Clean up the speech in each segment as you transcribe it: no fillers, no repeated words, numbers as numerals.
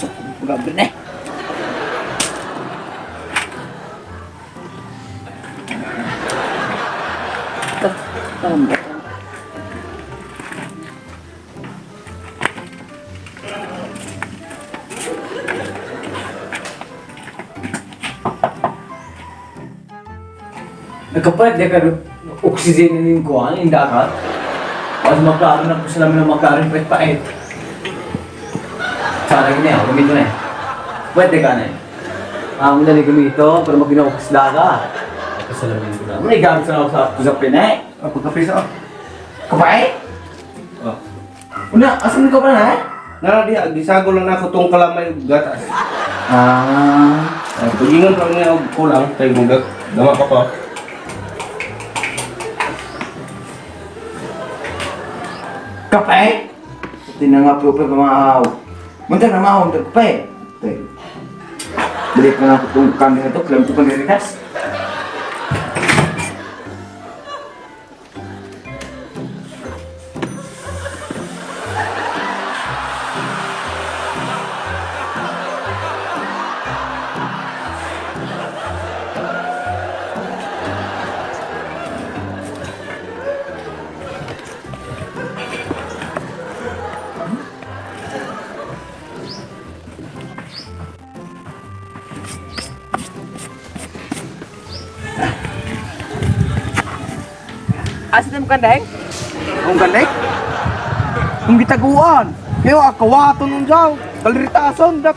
Kusog ko pag na eh. Nagkapalit di ka oxygen ning kuan in dagat. Pas maklaro na po sila ng maklaro pait pait. Sana gini ako gamito na eh. Pwede ka na eh. Ang dali gamito pero maginaw ka. Kasalamin ko na. May gamit sa ako sa pinay. Ah, pagkape sa Kapay? Oh. Una, asan ka pa na eh? Nara diha, gisago lang nako tong kalamay ug gatas. Ah. Ah, pagingon pa niya og kulang kay mugag. Dama pa ko. Kape? Tinanga po pa mga aw. Munta na mahon to kape. Tay. Balik na ako itong kami na to, kalam ko pang rikas. Asa na mo kandaheng? Ang ganik. Ang gitaguan. Kayo akawaton nun jaw. Kaliritason dak.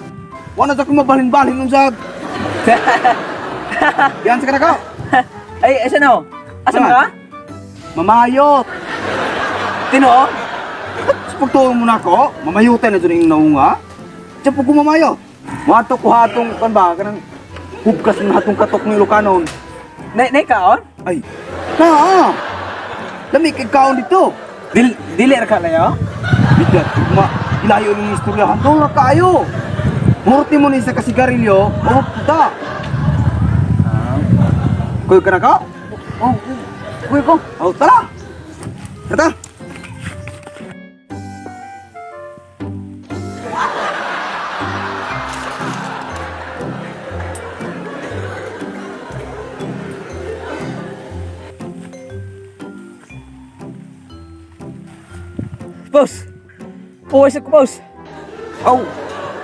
Wala sa ko mabalin-balin nun jag. Yan sa kanaka. Ay, asa na oh? Asa mo Saan? ka? Mamayot. Tinoo? Sa pagtuon mo na ako, mamayutan na dyan yung naunga. Sa pag kumamayot. Mato ko hatong kan ba kanang hubkas na hatong katok ng Ilocanon. Nay, nay kaon? Ay, na ah. Lami kay kaon dito. Dil, dili ra ka layo? Bigat, ma, ilayo ng istorya. Handong na kayo. Murti mo ni sa kasigarilyo, o puta. Ah. Kuy ka na ka? Oh, kuy ko. O, tara! Tara! Boss. Puway sa ko, boss. Aw,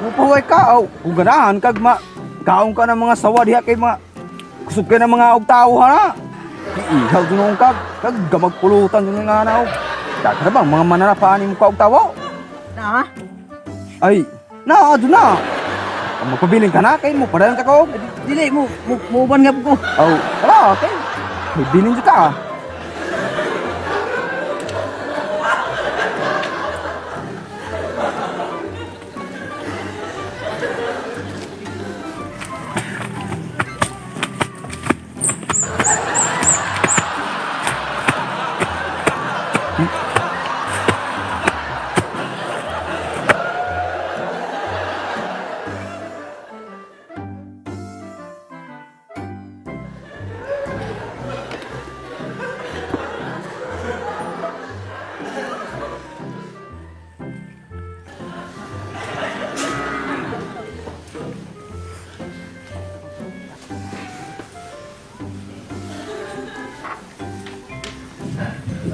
mupahuway ka, aw. Kung ganahan kag ma, kaon ka ng mga sawa diha kay mga, kusog ka ng mga og tao ha na. Iihaw doon kag, kag gamagpulutan doon nga na, aw. Daga bang mga mananapaan mo ka og tawo? Na? Ay, na, doon na. Ang magpabiling ka na, kay mo, padayon ka ko. Dili mo, mo muuban nga po ko. Aw, tara, okay. May bilin ka. Ah.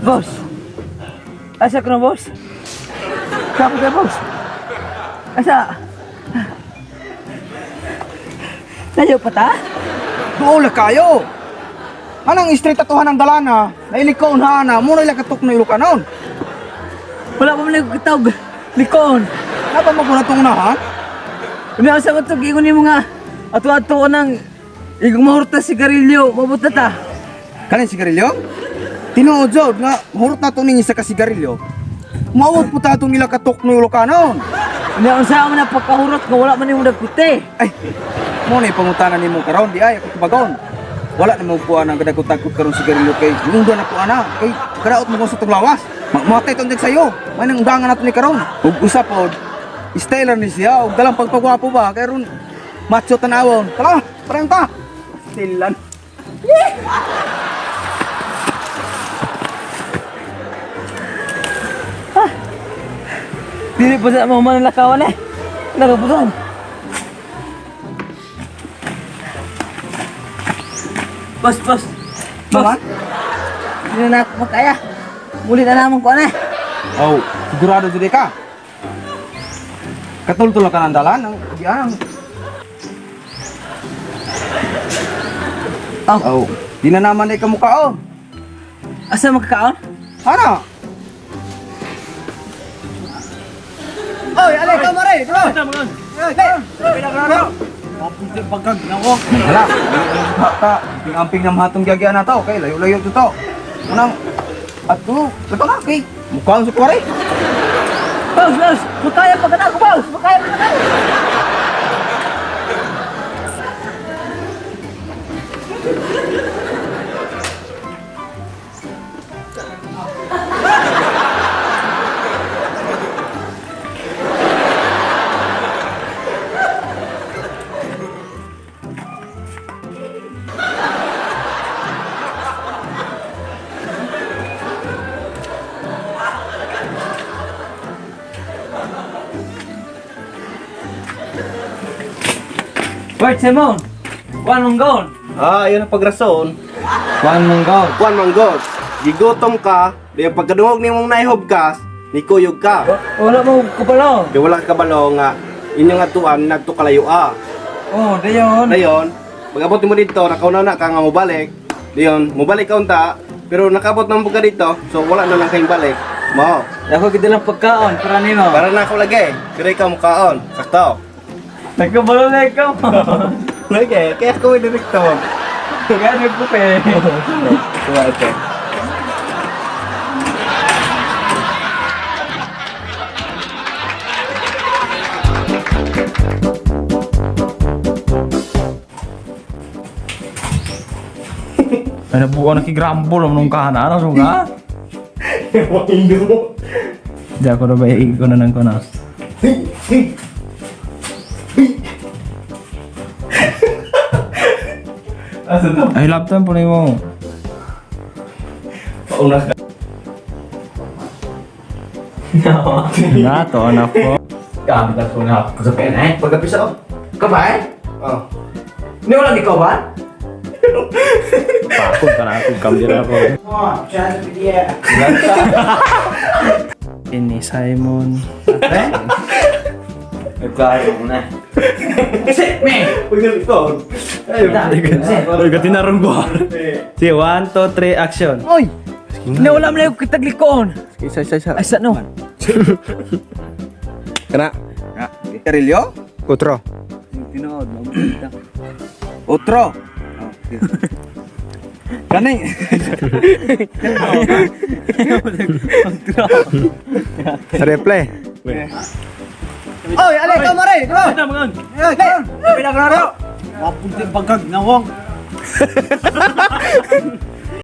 Boss. Asa ko na, boss? Kapag ka, boss. Asa? Layo pa ta? Doon kayo. Anang street atuhan ang dalana, nailikaw na ana, muna ila katok na Ilocanon. Wala pa man lang katawag. Likon. Napa mo na itong unahan? Umiyaw sa matog, ingon nimo nga. Ato-ato ko nang igong mahurta sigarilyo, mabuta ta. Kanin sigarilyo? Tinuod jod nga hurot na to ning isa ka sigarilyo. Maawot po ta itong nila katok na Ilocanon. Umiyaw sa man na pagkahurot nga wala man nimo nagpute. Ay, mo na ipangutanan nimo karon di ay ako tubagon. Wala na mo kuha ng kadagot-tagot karon sigarilyo kay ngunda na ko ana kay kadaot mo ko sa tunglawas. Mamatay tong dig sayo. May nang undangan nato ni karon. Ug usa pod, styler ni siya ug dalang pagpagwapo ba kay ron macho tanawon. Tara, parang ta. Stilan. Dili pa sa mo man lakawan eh. Nakabutan. Boss, boss. Mama? Boss, hindi na ako makaya. Muli na naman ko na. Oh, sigurado jud ka. Katultol ka ng dalan ang diyan. Oh. Oh, di na naman ay kamukaon. Asa magkakaon? Ana. Oy, alay ka mare, bro. Hala, ta, amping na mahatong gagyan na to. Okay, layo-layo to to. Unang ato, ito na kay. Mukaon sa kuwari. Boss, boss! Makaya pa ka na ako, boss! Makaya pa ka na ako! Wait, Simon! Kuan mong gaon! Ah, ayun ang pagrason. Kuan mong gaon. Kuan man god. Gigutom ka, di ang pagkadungog nimong naihobkas, nikuyog ka. Wala mo kabalo. Di wala ka kabalo nga inyong atuan nagto kalayo ah. Oh, dayon. Dayon, pag-abot mo dito, nakauna na ka nga mobalik. Dayon, mobalik ka unta, pero nakabot na mo ka dito, so wala na lang kayong balik. Mao. Ako gidalang pagkaon para nimo. Para na ako lagi. Pero ikaw mukaon. Sakto. Nagkabalo na ikaw. Lagi, kaya ako may direktor. Kaya nagkupe. Kuha ito. Ay, nabuo na kigrambol ang nung kahana. Ano suga? Di ako na ba iigo na ng kunas? Ay, laptop po na mo. Pauna ka. Nato, na po. Gamit na po na ako sa pena eh. Pagkapisa ko. Kabay? Oh. Ni wala ni ko ba? Pakon ka na ako, kamdira ako. Oh, chance yeah. Ini Simon. Eh? Nagklaro mo na. Sit me. Pagkapisa. Uy, katinarong ko. Sige, 1, 2, 3, action. Oy! Nawala mo na yung kitaglikoon. Isa, isa, isa. Ay, sa no? Kana. Sigarilyo? Kutro. Tinuod, mabuta. Otro. Oh, Kani. Replay. Oy, alay ka mare, bro.